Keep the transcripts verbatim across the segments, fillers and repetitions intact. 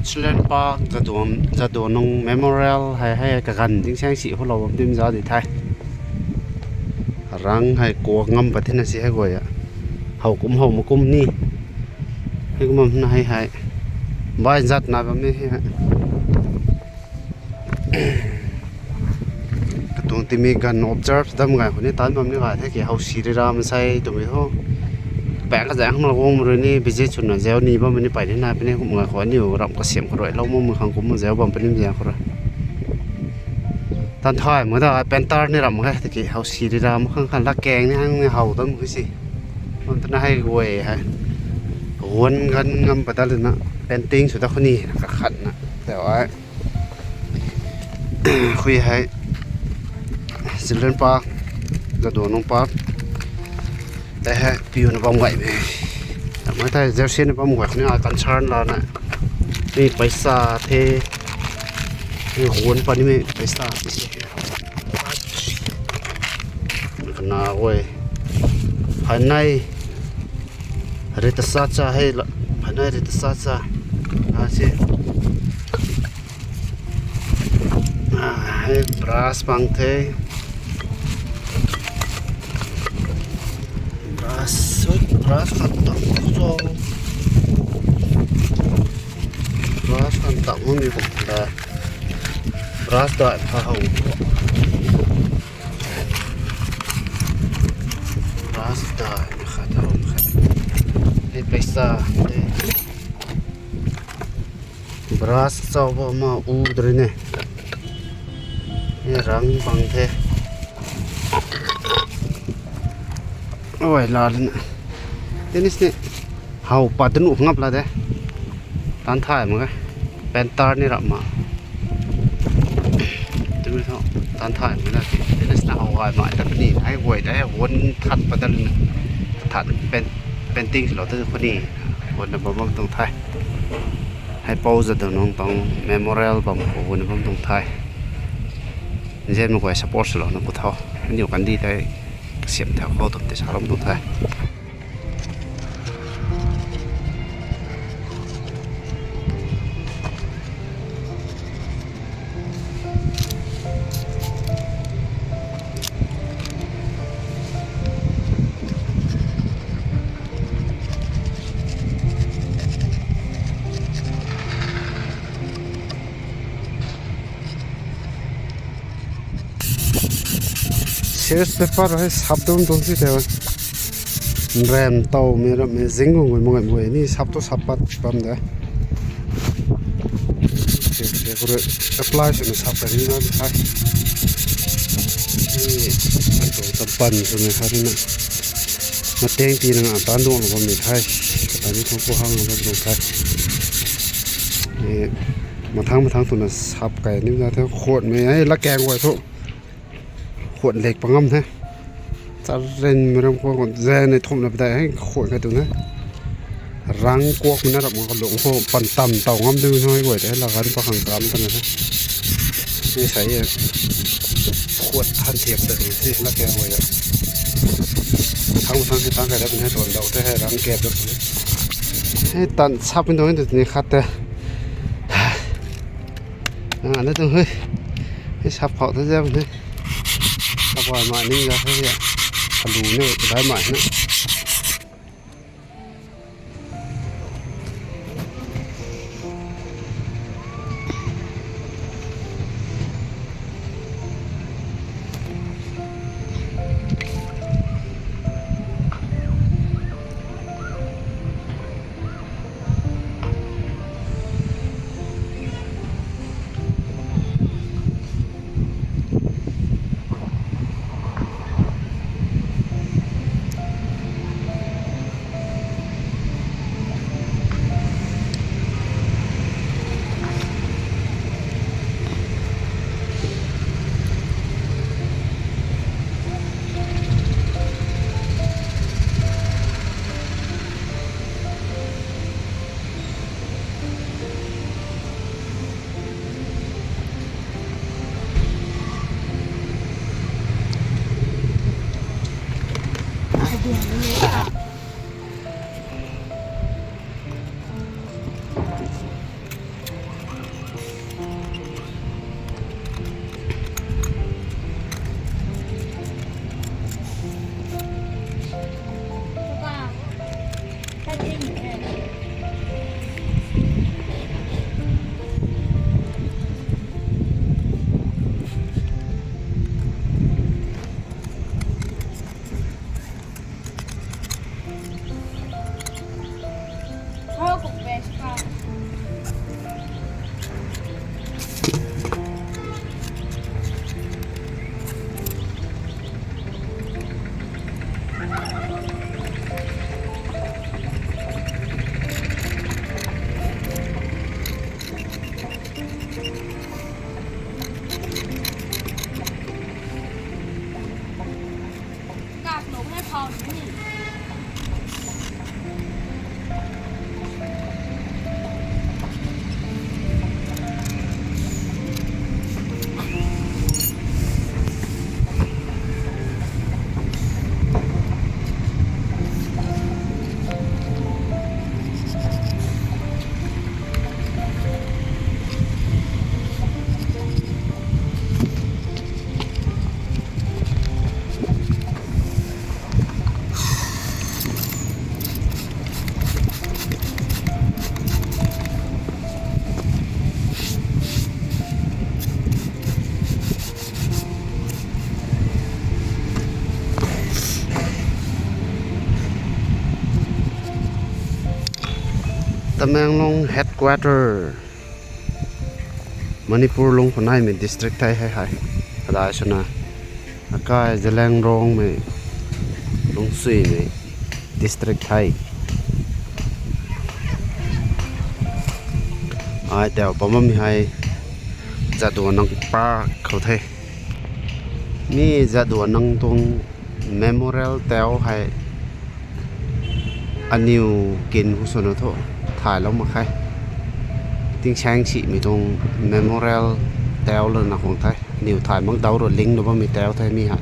Children Park, Jadon, Jadonang Memorial hei, hei kaganv ding sang si hulou bam dim za di the. Rang hei kuak ngam pat thina si hei guay a. How kum how ma kum ni. Hei kum bam na hei hei. Bai zat na bam e hei hei. Katuang timi ganv observe dam gay khou ni tan bam ni gay the ki how si ri ra masei twmei thu. Pang kazaeng kham la guang ma rui ni visit swna zau ni bam ni pay ni na pini kum gay khou aniu ram kasiam khou rui lou ma khang kum zau bam puni zau khou rui. Tan thay ma da painter ni ram khe tiki how si ri ra ma khang khan la keng ni hang ni how dam khe si. Bam tana hei guay hei. Guan gan ngam pat da luna painting sw da khou ni kakhatna. Tau ai. Khui hei Children Park, Jadonang Park. Tei hei piuna bam gaymei. Tamei tei jersey na bam gay khou ni ai concern lana. Mi paisa the. Mi guan panimei paisa. Kana guay. Phanei. Rita sa cha hei la. Phanei rita sa cha. A si. Ah, hei brush pang the. Brush, brush khat tam cho. Brush khat tam hum ni kum ta. Brush dai pha hou. Brush dai khat hou khat. Hei paisa. Brush chau ba ma u dri ne. Hei rang bang the. Oi la lin. Tennis ni. How pat danu ngap la de. Tan thay ma ga. Painter ni rap ma. Tumi tho tan thay ma na. Tennis na how gay ma ta ni. Hei guay de hei guan that pat da lin. That paint, painting lou ta khou ni. Guan na bam bam tuang the. Hei pou Jadonang tuang memorial bam khou guan na bam tuang the. Nzian ma guay support swlou na pu tho. Aniu kandi tei kasiam thau khou tum tei sa ram tuang the. Series paper hei sap dum dum si te. Nrem taw mi ram mi zing gung gung mak mak ni sap tu sap pat bam de. Apply swna sap kan ni na hai. Ni, taw tapan swna hai na. Mateng pi na nga tan duang na bam ni hai. Kata ni thang ko hang na bam tuang hai. Ni, mathang mathang twna sap kai ni na the khuanmei hei la keng guay thu. Khuan lek pa ngam the. Charen mi ram khou khuan zen nei thumna patai hei khuan kai tu na. Rang kuak mi na rap ma kalung khou pan tam taw ngam dun hei guay te la gan pa khang kam ta na the. Ni sai e. Khuan than thiam ta ni si la keng guay a. Thang thang si thang kai da bin hei tuan dau te hei rang kep da. Hei tan sap min tuang hei tu ni khat te. Ah, na tuang hei. Hei sap khou ta zam hei. Sap gay ma ni ga hei ya. Kalu ni dai ma na. Tamenglong headquarter, Manipur lungc khou naimei district thei hei hei. Kadai swna, akai Zeliangrongmei lungcsuimei district thei. Ai tau bam bammei hei Jadonang Park khou the. Mi Jadonang tuang memorial tau hei aniw kin khou swna thu thaylou mak khe. Tingsaeng simei tuang memorial tau lana khang the. Aniw thay mak dau rui lingna bammei tau the mi hei.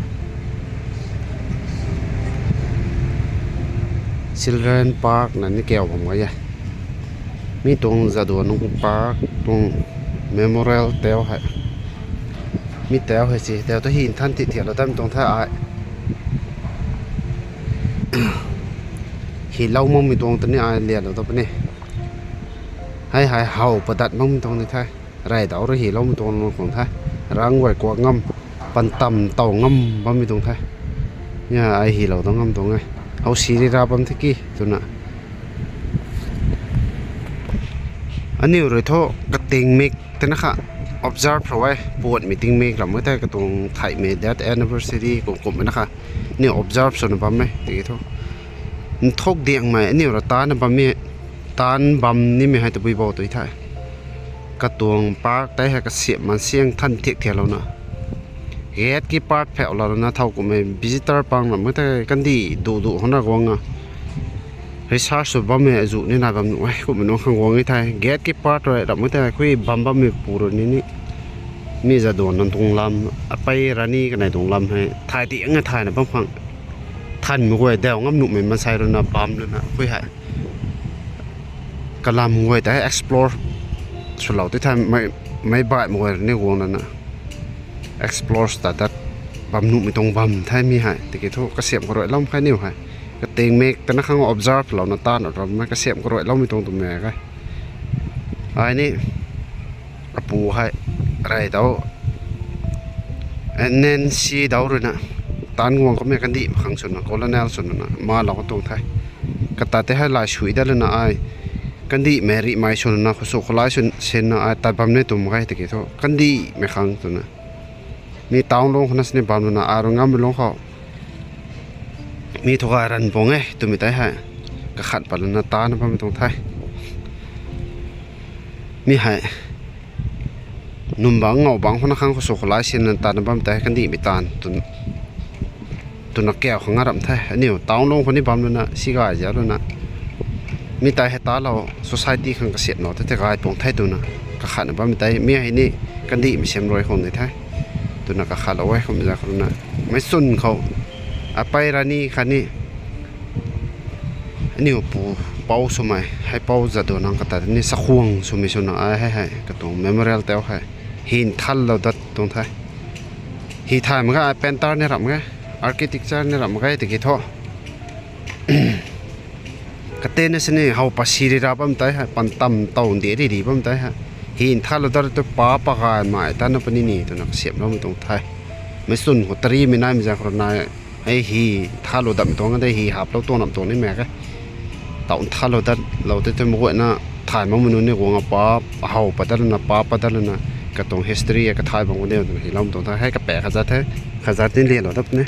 Children Park na ni kau bam gay e. Mi tuang Jadonang Park tuang memorial tau hei. Mi tau hei si, tau tu hi nthan ti thialou dam tuang the ai. Hilou makmei tuang tu ni ai lialou ta puni. Hei hei how padat makmei tuang ni the. Rey dau rui hiloumei tuang khang the. Rang guay kuak ngam, pantam tow ngam bammei tuang the. Ya ai hilou ta ngam tuang e. How si ri ra bam the ki twna. Aniw rui thu katingmik twna kha observe rou e, puatmei tingmik ram e the katuang theihmei death anniversary kum kumhmei na kha. Aniw observe swna bam e, tiki thu. Nthuk diangmei aniw ra taanna bammei, taanc bam nimei hei tabui bou tui the. Katuang park tei hei kasiamh mansiang than thiak thialouna. Gate ki part phauhlouna thow kumhmei visitor pang ram e the kandih duh duh hana guang a. Research sw bammei azuh ni nai bam nuh e, kumhmei nung khang guang e the. Gate ki part rui ram e the, khui bam bammei pu rui ni ni. Mi Jadonang tuang lam, apei Rani kanei tuang lam hei thay ti ang e thayna bam khang. Thanmei guay daw ngam nuhmei mansei ruina bam lana khui hei. Kalam guay tei explore swlou ti the, mei, mei baihmei guay rui ni guang lana. Explore ta dat bam nuhmei tuang bam the mi hei. Tiki thu kasiamh karuailoumei khe niw hei. Katingmik twna khang observe louna taanv ram e kasiamh karuailoumei tuang twmei khe. Ai ni apu hei rey dau, N N C dau ruina taanc guang kummei kandihmei khang swna, colonel swna na, malou ka tuang the. Kata tei hei lai sui dat lana ai, kandihmei rihmei swna na, khou sw khou lai swn, sinna ai tat bam ni twm khe tiki thu, kandihmei khang twna. Mi town lungc khou na sini bam lana, ai rui ngammei lungc khou. Mi thu gay ranv pung e, twmei tei hei. Kakhat pat lana taanna bammei tuang the. Mi hei. Num bang ngau bang khou na khang khou sw khou lai sinna taanna bammei tei kandihmei taanv tw, twna kau khang a ram the. Aniw town lungc khou ni bam lana, si gay ziau lana. Mi tei hei talou, society khang kasiamhlou tei the gay pung the twna. Kakhatna bammei tei, mi hei ni kandihmei siam rui khang ni the. Twna kakhatlou e, kum za khou na. Meic chwn khou, apei Rani khatni aniw pu, pou swmei, hei pou Jadonang kata ni chakhwang swmei swna ai hei hei, katuang memorial tau hei. Hi nthanlou dat tuang the. Hi thay mak ge, ai painter ni ram ge, architecture ni ram ge, tiki thu. Katena sini how pa si ri ra bam tei hei, pantam tow ndi ri ri bam tei hei. Hi nthanlou dat tu pa pa gaymei tana puni ni twna kasiamhloumei tuang the. Meic chwn khou tarimei naimei zaeng khou rui nai, hei hi nthanlou datmei tuang de, hi haplou tuang nam tuang nimei ke. Tow nthanlou datlou tei tu mak guayna thay makmei nunc ni guang a pa, how padat lana, pa padat lana, katuang history a kathay bam khou de twna hiloumei tuang the. Hei kapah kazat the, kazat ni lialou dat ni.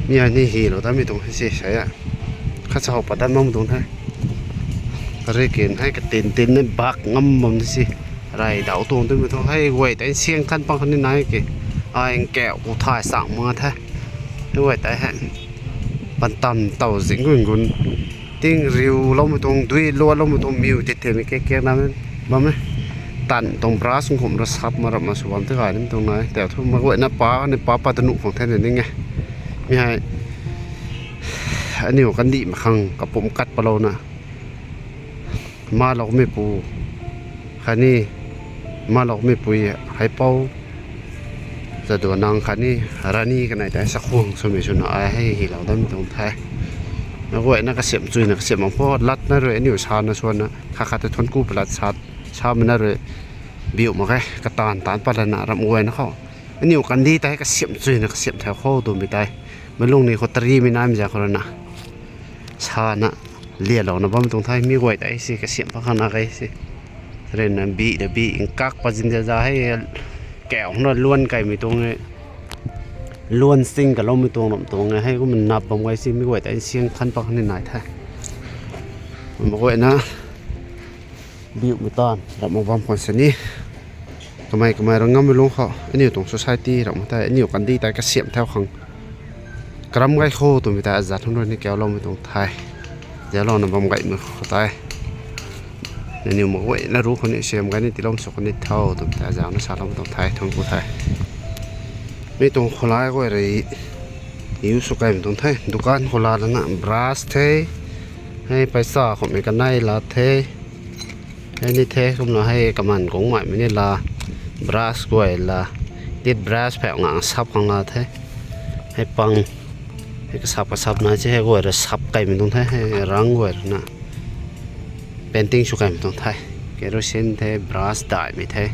Mi ai ni hilou datmei tuang hei si sa a. Khat sa how padat makmei tuang the. Kari kin hei katin tin ni bak ngam bam ni si. Rey dau tuang twmei thu hei guay tei nsiang than pang khatni nai ki. Ai nkauh ku thay sang mak the. Hei guay tei hei. Pantam tow zing gun gun. Ting riuloumei tuang, dui luatloumei tuang, miw ti themei ke kiak na bam e. Tan tuang brush nkhumh ra sap ma rap ma sw bam tei gay nimei tuang nai. Tei thu mak guayna pa ni pa pa ta nuh khang the ni ning e. Mi hei. Aniw kandihmei khang kapumc kat palouna. Maloumeipu khatni, maloumeipu hei pou, Jadonang khatni, Rani kanei tei chakhwang swmei swna ai hei hilou datmei tuang the. Mak guayna kasiamh chuina kasiamh mak pho, latna rui aniw sana swanna, khat khat tei thuanc ku palat sa, samei na rui, biu mak ge, kataanv taanc pat lana ram guayna khou. Aniw kandih tei kasiamh chuina kasiamh thau khou twmei tei. Mei lung ni khou tarimei naimei zaeng khou rui na sana lialouna bam tuang the. Mi guay tei si kasiamh pat khang na kei si. Rui na bih ta bih nkak pa zin za za hei, kau na luan kaimei tuang e. Luan sing kaloumei tuang ram tuang e. Hei kum nap bam gay si mi guay tei nsiang than pat khang ni nai the. Mei guayna biumei taanv ramh mak bam khwan sini. Kamei kamei rui ngammei lungc khou aniu tuang society ramh mak the, aniu kandih tei kasiamh thau khang karam gay kho twmei tei azat hun rui ni kauloumei tuang the. Zauclouna bam gaymei khou tei nangniw mei guayna ruc khou ni siam gay ni tiilou sw khou ni tho twmei tei azaucna saloumei tuang the, thuanc ku the. Mi tuang khoulai guay rui use sw kaimei tuang the. Dukan khou la lana brush the. Hei paisa khoumei kanei la the. Hei ni the kumna hei kaman kungmei ni la, brush guay la, teeth brush phau ngang sap khang la the. Hei pang, hei kasap kasap na se hei guay rui sap kaimei tuang the, hei rang guay rui na painting sw kaimei tuang the. Kerosene the, brush daihmei the.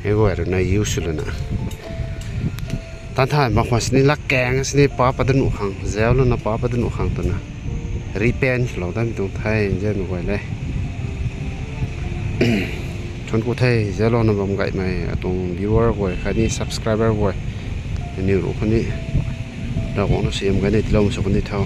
Hei guay rui na use sw lana tan thay mak khwan sini, lak kaeng sini pa pat da nuh khang, zauclouna pa pat da nuh khang twna repaint lou daimei tuang the, nzianmei guay le. Thuanc ku the, zauclouna bam gaymei atuang viewer guay khatni subscriber guay. Aniu ruc khou ni Ravguangc na siam gay ni tiilou sw khou ni tho.